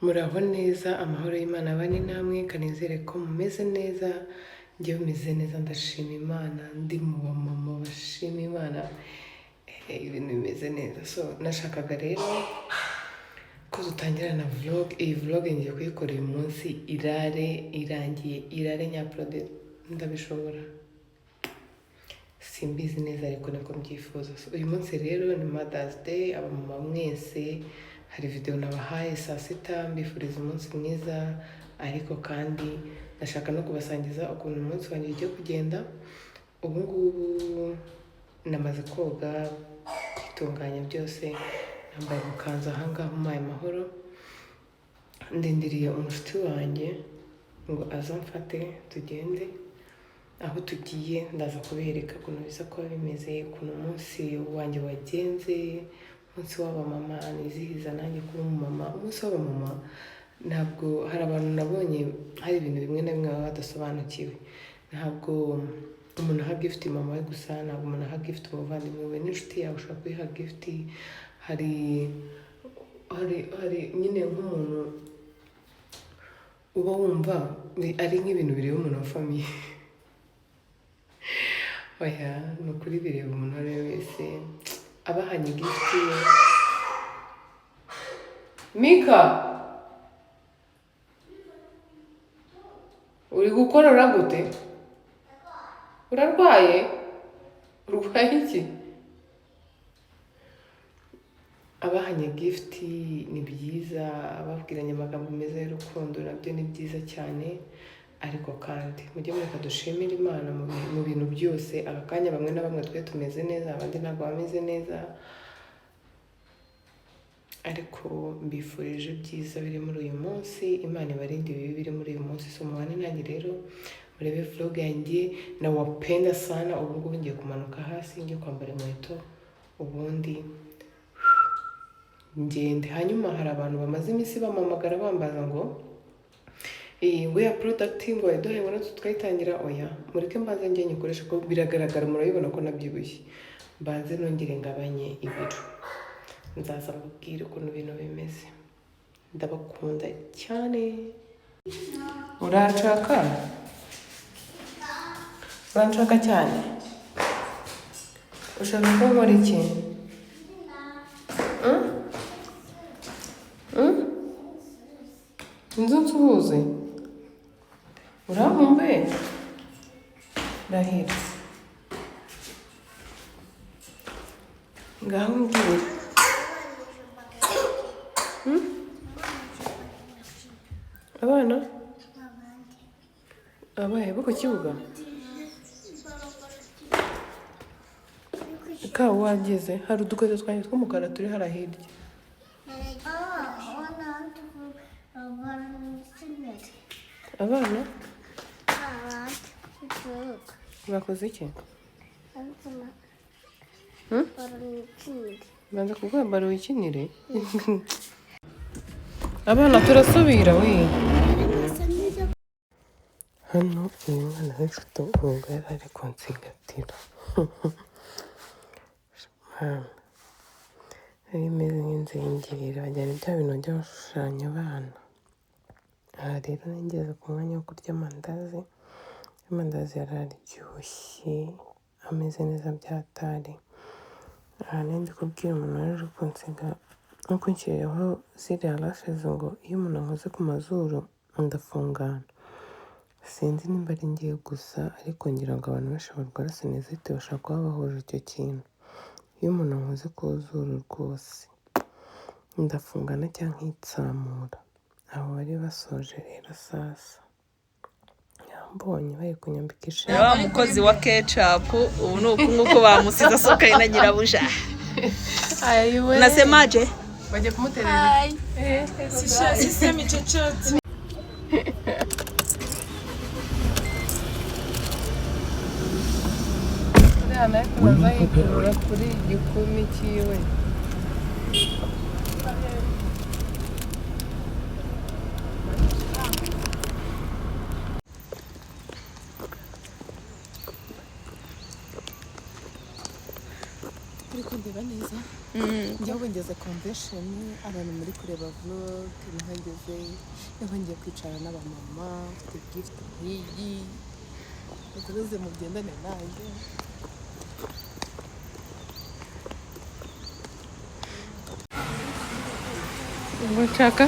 Muraho neza, amahoro y'Imana abane namwe, kanizere ko mumeze neza, njyewe meze neza ndashima Imana, ndi mu bamama bashima Imana, ibintu bimeze neza. So nashakaga rero ko dutangira na vlog, iyi vlog ngiye kuyikora uyu munsi, irare irangiye, irare nyaprode, ndabishobora. Simbizi neza ariko niko mbyifuza. So, uyu munsi rero ni Mother's Day, abamama mwese hari video nabahaye saa sita mbifuriza umunsi mwiza, ariko kandi ndashaka no kubasangiza ukuntu umunsi wanjye ugiye kugenda. Ubu ngubu namaze koga, kwitunganya byose, nambaye umukanzu aha ngaha umpaye amahoro, ndindiriye umushuti wanjye ngo aze amfate tugende. Aho tugiye ndaza kubereka ukuntu biza kuba bimeze, ukuntu umunsi wanjye wagenze, umunsi w'abamama nizihiza nanjye kuba umumama. Umunsi w'abamama ntabwo hari abantu nabonye hari ibintu bimwe na bimwe baba badasobanukiwe. Ntabwo umuntu aha gift mama we gusa, ntabwo umuntu aha gift umuvandimwe we n'inshuti yawe ushobora kuyiha gift. Hari nyine nk'umuntu uba wumva ari nk'ibintu bireba umuntu wa famille. Oya, ni ukuri bireba umuntu uwo ari we wese abahanye gift ye. Mika, uri gukorora gute? Urarwaye? Urwaye iki? Abahanye gift ni byiza, ababwiranye amagambo meza y'urukundo nabyo ni byiza cyane, ariko kandi mujye mureka dushimire Imana mu bintu byose. Aka kanya bamwe na bamwe twe tumeze neza, abandi ntabwo bameze neza, ariko mbifurije ibyiza biri muri uyu munsi. Imana ibarinde ibibi biri muri uyu munsi. So mubane nanjye rero murebe vlog yanjye, nawapenda sana. Ubu ngubu ngiye kumanuka hasi ngiye kwambara inkweto ubundi ngende. Hanyuma hari abantu bamaze iminsi bampamagara bambaza ngo iyi ngo ya product ngo wayiduhaye ngo natwe tukayitangira. Oya, mureke mbanze njye nyikoreshe ko biragaragara, murabibona ko nabyibushye, mbanze nongere ngabanye ibiro, nzaza mbabwire ukuntu ibintu bimeze. Ndabakunda cyane. Uranshaka? Uranshaka cyane? Ushaka ko nkora iki? Mm? Mm? Inzu nsuhuze? Urankumbuye? Ndahira. Ngaho mbwira. Hmm? Abana? Abahe bo ku kibuga? Ka wageze hari udukweto twanjye tw'umukara turi hariya hirya. Abana bakoze iki? Hmm? Banza kuguha baro wikinire. Abana turasubira we. Hano uyu mwana w'inshuti ubwo yari ari kunsigatira. Mwana, yari imeze nk'inzingirira wagira bya bintu bajya bashushanya abana. Aha rero nageze ku mwanya wo kurya amandazi, amandazi yari aryoshye ameze neza byatari. Aha nari ndi kubwira umuntu waje kunsiga no kunshyiriraho ziriya lashes ngo iyo umuntu ankoze ku mazuru ndafungana. Sinzi nimba ari njyewe gusa ariko ngira ngo abantu benshi barwara sinusite bashobora kuba bahuje icyo kintu. Iyo umuntu ankoze ku zuru rwose ndafungana cyangwa nkitsamura. Abo bari basoje rero sasa yambonye bari kunyambika ishati. Wa mukozi wa ketchup ubu ni uku nguku bamusize asohokaye na nyirabuja. Nasemaje? Bagiye kumuterera. Sisemi chochote. Uriya nawe kubanza yikurura kuri gikumi cyiwe. Uri kundeba neza? Njyewe ubu ngeze convention, abantu muri kureba vlog niho ngeze, niho ngiye kwicara n'abamama mfite gift nk'iyi, mukomeze mugendane nanjye. Ngo nshaka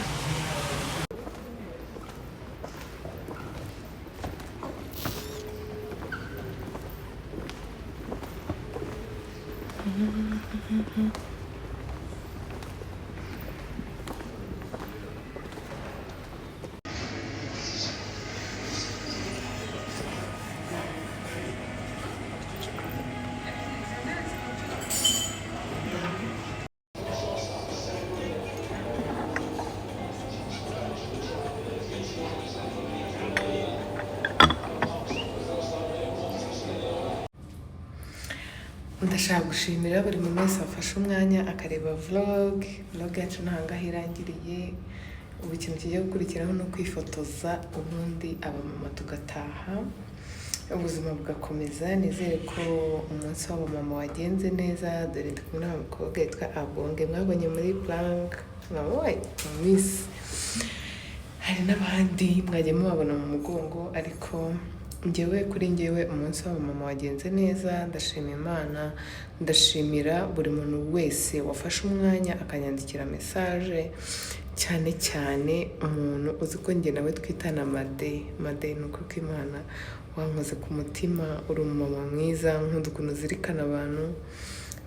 Ndashaka gushimira buri muntu wese wafashe umwanya akareba vlog. Vlog yacu ntahangaha irangiriye. Ubu ikintu kigiye gukurikiraho ni ukwifotoza, ubundi abamama tugataha, ubuzima bugakomeza. Nizere ko umunsi w'abamama wagenze neza. Dore ndi kumwe n'umukobwa witwa Abonge mwabonye muri prank, mwabonye mu minsi, hari n'abandi mwagiye mubabona mu mugongo, ariko njyewe kuri njyewe umunsi w'abamama wagenze neza. Ndashima Imana, ndashimira buri muntu wese wafashe umwanya akanyandikira message, cyane cyane umuntu uzi ko njye nawe twitana Made. Made, ni ukuri kw'Imana wankoze ku mutima, uri umumama mwiza, nkunda ukuntu uzirikana abantu,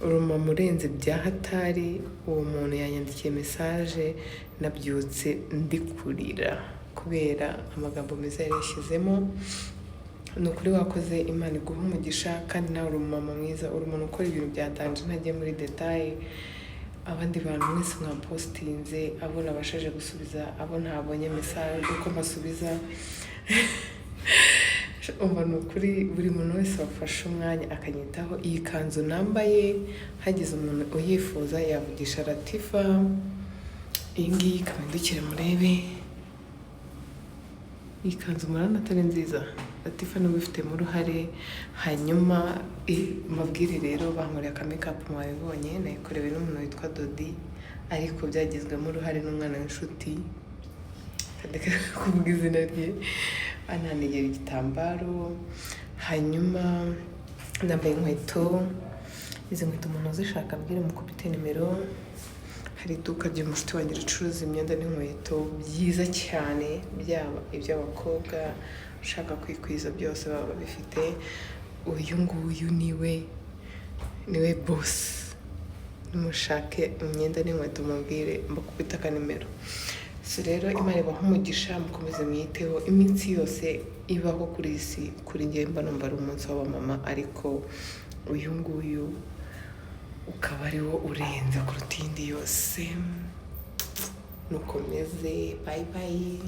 uri umumama urenze bya hatari. Uwo muntu yanyandikiye message, nabyutse ndi kurira kubera amagambo meza yari yashyizemo. Ni ukuri wakoze, Imana iguha umugisha, kandi nawe uri umumama mwiza, uri umuntu ukora ibintu bya danger ntagiye muri détail. Abandi bantu mwese mwapositinze, abo nabashije gusubiza, abo ntabonye message uko mbasubiza, umva ni ukuri buri muntu wese wafashe umwanya akanyitaho. Iyi kanzu nambaye, hagize umuntu uyifuza yavugisha Latifa. Iyi ngiyi ikabindukire murebe iyi kanzu, murabona atari nziza? Latifa niwe ubifitemo uruhare. Hanyuma mbabwire rero, bankoreye aka makeup mwabibonye, nayikorewe n'umuntu witwa Dodi, ariko byagizwemo uruhare n'umwana w'inshuti, ndeka kuvuga izina rye, ananegera igitambaro. Hanyuma nambaye inkweto, izi nkweto umuntu uzishaka ambwire mukubite nimero. Hari iduka ry'umushuti wanjye ricuruza imyenda n'inkweto byiza cyane, byaba iby'abakobwa ushaka kwikwiza byose baba babifite. Uyu nguyu niwe boss. Nimushake imyenda n'inkweto mubwire mbakubite akanimero. So rero Imana ibahe umugisha, mukomeze mwiteho. Iminsi yose ibaho kuri iyi si, kuri njye mba numva ari umunsi w'abamama, ariko uyu nguyu ukaba ari wo urenze kuruta iyindi yose. Nukomeze, bye bye.